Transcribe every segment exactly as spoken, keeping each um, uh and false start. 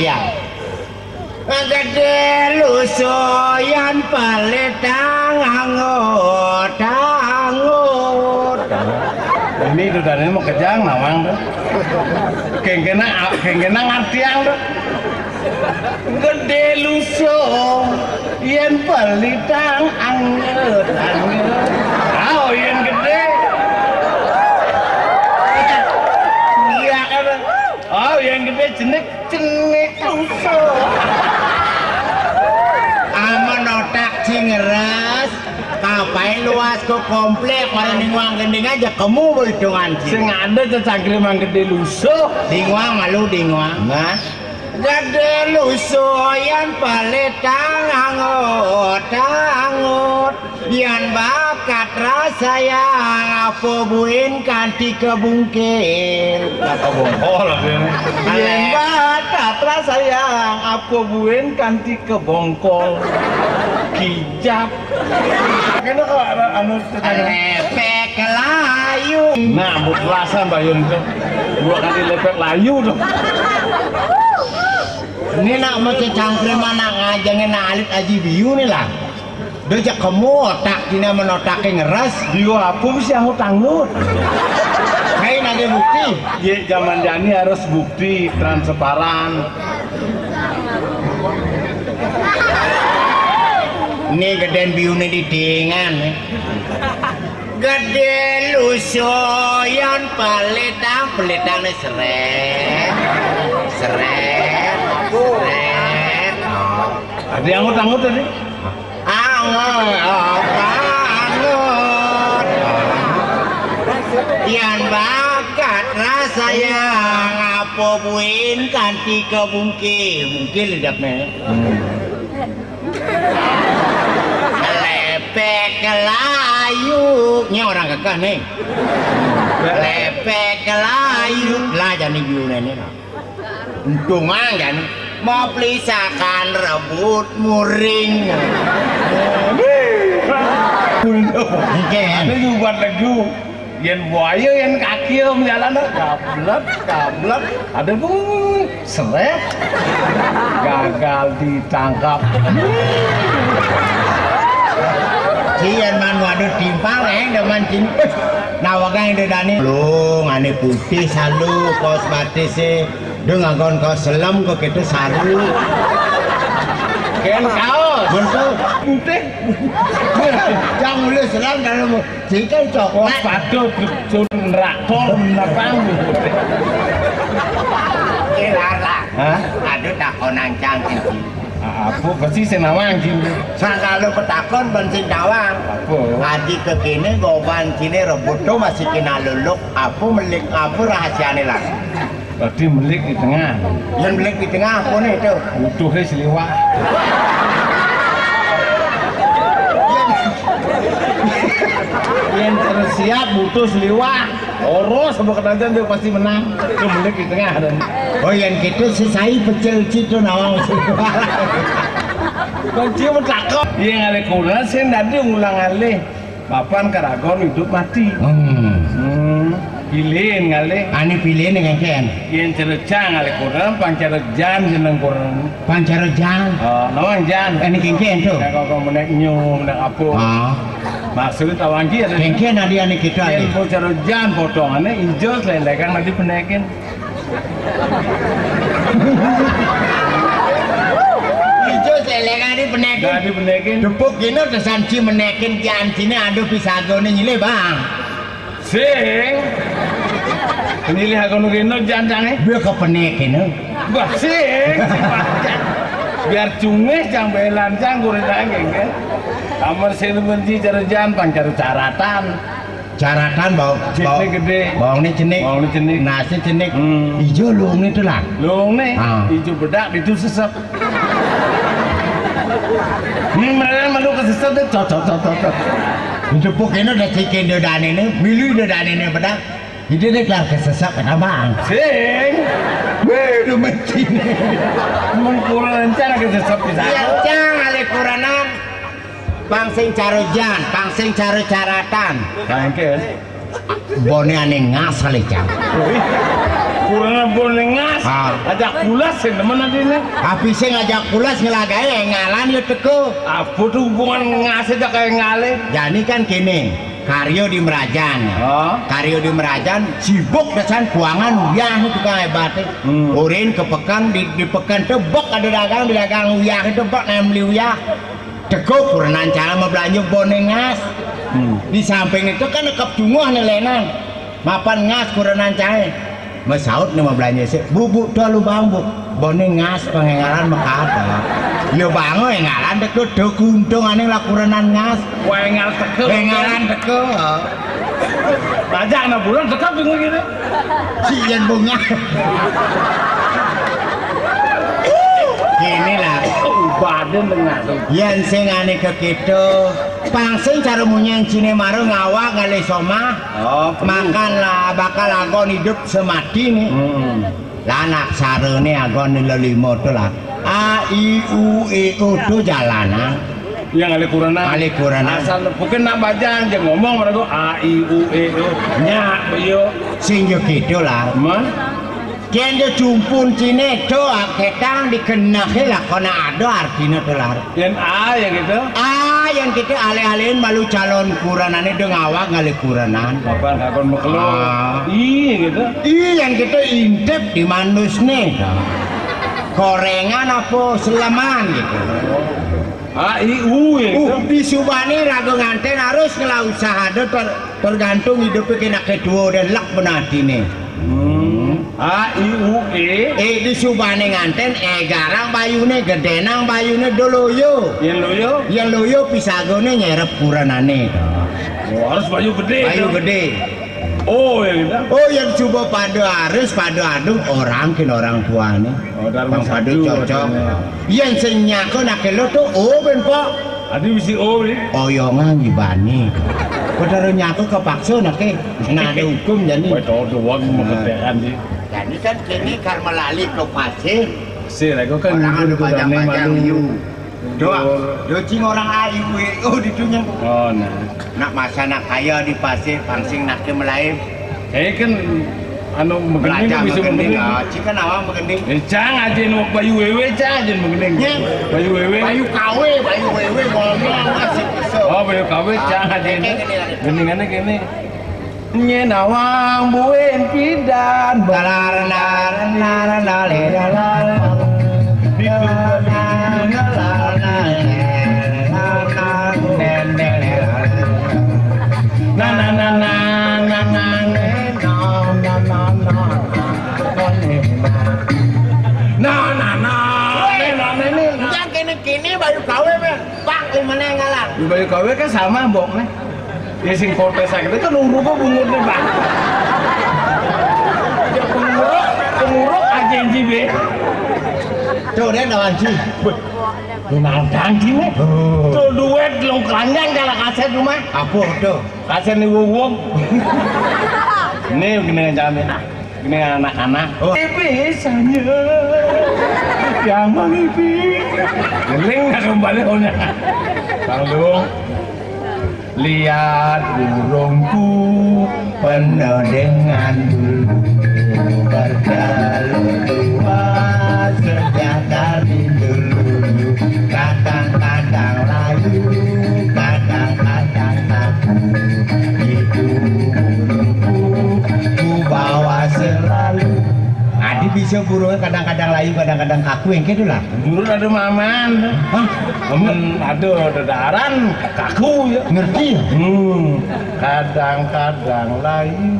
Ya. Gedé lusuh yan pelitang angut-angut. Ini tuh dari mau kejang nawang tuh. Kengkena kengkena ngartiang tuh. Gedé lusuh yan pelitang angut-angut. Oh, yan gedé. Iya kan. Oh, yan gedé jenik Cenik lusuh. Amen otak sing ngeres, kapain luas ke komplek, para ninguang gending aja kemu hitungan sing. Sing ada cecangkir mang gedé lusuh. Dinguang malu dinguang. Nah, gedé lusuh yan pelitang angut-angut. Yan bakat rasayang apa buin kanti kebungkil. Kata bongkol apa ini? Yan bakat rasayang apa buin kanti kebongkol. Kijap. Kena kok anu anu. Lepek layu. Nah, buat rasan bayun tuh. Dua kali lepek layu tuh. Ini nak mau cecangkrim anak ngajengin alit aji biu nih lah. Dojak kemu otak dina menotaké ngeres. Dio apa sih angut-angut? Kain ada bukti. Ye zaman jani harus bukti transparan. Ini gedén biune di tingan. Gedé lusuh yan pelitang, pelitangné seret. Seret. Seret. Oh. Ada yang angut-angut tadi? Anget, anget. Yan bakat rasayang apa buin kanti kebungkil. Mungkil lidakné. Lepek layu. Nya orang kekeh nih. Lepek layu. Lah jani biune nih. Untung aja nih. Mau pelisakan rebut muring. Oke. Ini juga teguh. Yen buaya yen kaki om jalan kablet kablet. Ada bunyi seret. Gagal ditangkap. Cian man waduh timpal eh demen cin. Nawagang ide dani. Lu ngane putih salu kos batis e. Dia nganggon kaos selam kok itu saru. Ken kaos. Betul. Putih. Yang mulai selam dalam cikai cok. Wah, padha sun rakol menapang. Oke, Lara. Hah? Aduh takonan cangkir. Apa pasti sing nawang sing. Sangkalo petakon ben sing tawang. Apa? Adi kekene goban sine rebut to masih kena luluk. Apa melik apa rahasiane lah? Tadi melik di tengah. Yang melik di tengah apa nih itu? Butuhnya seliwah. Yang tersiap butuh seliwah. Terus sama kenajan dia pasti menang. Itu melik di tengah dan. Oh yang gitu sesai pecel cito nawang seliwah. Kunci mutlak. Iya ngalih kurang sih tadi ngulang alih. Papan karagon hidup mati. Hmm. Hmm. Pilih ngalih. Ani pilih dengan ken. Yen cereja ngalih kurang, pancarejan jeneng kurang. Pancarejan. Oh, nawang jan. Ini kengken tuh. Ya kok menek nyu, menek apa? Ah. Maksudnya tawang ki ada. Kengken adi ani kita yen adi. Pancarejan potongannya ijo selelekan nanti penekin. Ijo selengane penekin. Dadi penekin. Tepuk kene tesan ci menekin ki antine aduh pisagone nyile, Bang. Sing. Penyilih aku nungguin no jancange. Dia kepenekin. Wah, sing. Biar cungeh cang belan cang kurin lagi kan. Kamar sing benci cara jan pang cara caratan. Caratan bau, bau, cenik gede. Bawangnya cenik. Bawangnya cenik. Nasi cenik. Hmm. Ijo luungnya itu lah. Luungnya. Ah. Ijo bedak itu sesep. Ini mereka malu ke sesep deh. Cocok, cocok, cocok. Jepuk ini udah cikin dia dan ini, milu dia dan ini bedak. Jadi dia kelar ke sesep kenapa? Sing. Weh, lu mencin. Mengkurang rencana ke sesep di sana. Iya, cang, alih kuranan. Pang sing caro jan, pang sing caro caratan. Bangke. Bone ane ngasal, Cang. Kurang ampun ngas. Ah. Ajak pulas sing demen adine. Tapi sing ajak pulas ngelagae engalan ya teko. Apa tuh hubungan ngas aja kayak ngale? Jani kan kene, karyo di Merajan. Oh. Karyo di Merajan sibuk desan kuangan uyah tukang hebate. Hmm. Urin ke pekan di, di pekan tebok ada dagang di dagang uyah tebok nang beli uyah. Teko kurenan cara mau belanja bone ngas. Hmm. Di samping itu kan nekep tunguh nih lenan. Mapan ngas kurenan cahe. Mesaut nih mau belanja sih. Bubuk to lubang bu. Bone ngas pengengalan mekat. Lubang engalan teko do kuntung aning lah kurenan ngas. Wah, engal teko. Engalan teko. Pajak anak bulan tetap bingung gitu. Si Ian bunga. Inilah. Badan tengah tuh. Yen sing ane ke kita, pang sing cara munyen cine maro ngawak ngalih somah. Oh, makan lah bakal agon hidup semati nih. Hmm. Lah anak sarene agon lelimo to lah. A, I, U, E, O to jalanan. Yang alih kurenan. Alih kurenan. Asal mungkin nak bajang je ngomong mereka A, I, U, E, O. Nyak, yo. Sing yo gitu lah. Mah? Yen yo cumpun cine to aketang dikenehe lah kona ada artine to lah. Yang A ya gitu. Ah, yang kita alih-alihin malu calon kurenane dong awak ngalih kurenan. Kapan kakon mekelo? Ah. Iya gitu. Iya, yang kita intip di manusne. Gorengan apa seleman gitu. A, I, U ya gitu. Uh, di subane raga nganten harus ngelah usaha ada ter- tergantung hidupnya kena ketua dan lek benatine. Hmm. A, I, U, E. Eh, di subane nganten, eh, garang bayune, gedenang bayune, do loyo. Yang loyo? Yang loyo pisagone nyerep kurenane. Oh, harus bayu gede. Bayu gede. Oh, ya gitu. Oh, yang coba pada harus pada adung orang kin orang tuane. Oh, dari Bang Padu cocok. Yang senyako nak lo tuh, oh, ben, Pak. Adi bisi O nih. Oyongan gibani. Padahal nyaku kepaksa nake. Nah, ada hukum jadi. Kowe tau doang megedekan sih. Jadi kan kini kar melali ke pasir. Sih, lah, kan orang ada banyak-banyak liu. Doang. Docing orang ayu, oh, ditunya. Oh, nah. Nak masa nak kaya di pasir, pangsing nak ke melayu. Eh, kan anu megening bisa megening. Ah, cik kan awak megening. Eh, cang aja nu bayu wewe, cang aja megening. Ya. Bayu wewe. Bayu kawe, bayu wewe, ngomong masih kesel. Oh, bayu kawe, cang aja. Geningannya gini. Nyen awang buen pidan. Dalar, dalar, dalar, dalar, dalar. Nah, nah, nah. Weh, nah, nah, ini. Jangan kene-kene bayu kawe, meh. Pak, lima neng ngalang. Di bayu kawe kan sama, mbok, meh. Ya, sing kotes aja kan nunggu kok bungutnya, Pak. Ya, penguruk, penguruk aja, Ji, be. Tuh, dia lawan, Ji. Lu nantang gini. Oh. Tuh duet lu keranjang kalau kaset rumah. Apa tuh? Kaset nih wong. Ini gini aja nih. Ini anak-anak. Oh. Ipi sanya. Yang mengipi. Geling nggak kembali, oh, nya. Bang Dong. Lihat burungku penuh dengan bulu, bertelur dua sejak dari dulu. Kadang-kadang layu, kadang-kadang kaku. Itu burungku ku bawa selalu. Adi bisa burungnya kadang-kadang layu, kadang-kadang kaku, yang gitu lah. Dulu ada maman. Hah? Maman ada dedaran kaku ya. Ngerti ya? Hmm. Kadang-kadang layu,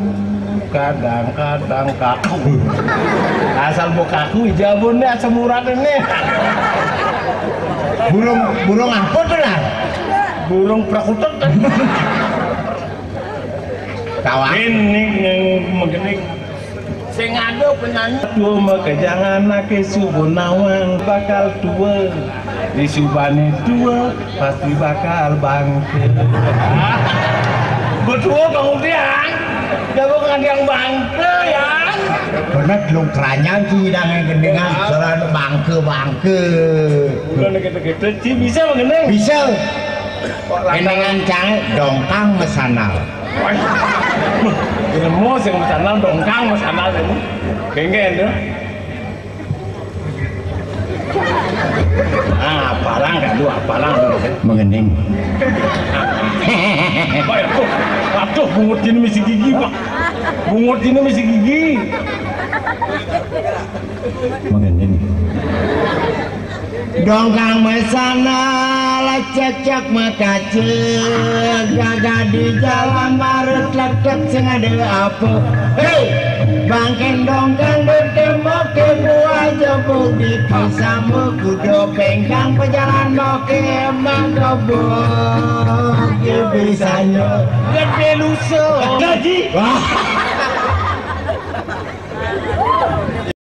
kadang-kadang kaku. Asal mau kaku, jabun deh asam urat ini. Burung, burung apa tuh lah? Burung perkutut. Kawan. Ini yang begini. Sing ada penyanyi. Tua mah kejangan ake subuh nawang bakal tua. Di subane tua pasti bakal bangke. Betul, Bang Udian. Jago ngadang bangke, ya. Bener, lu keranyang sih, dengan gendengan, soal bangke, bangke. Bukan gitu-gitu, sih bisa, Bang Gendeng. Bisa. Kok lantaran gendengan cangek, dongkang mesanal. Wah, ilmu sing masalah dongkang masalah ini. Kengken tuh. Ah, apalang kan lu, apalang lu. Mengening. Aduh, bungut ini misi gigi, Pak. Bungut ini misi gigi. Mengening. Dongkang mesana, lecek-cek mekace, gagah di jalan marut letek sing ada apa. Hei, bangkeng dongkang bertemu ke buah jebuk di kisambuk kudo pengkang pejalan moke emang kebuk. Ya bisanya gede lusuh. Gaji. Wah.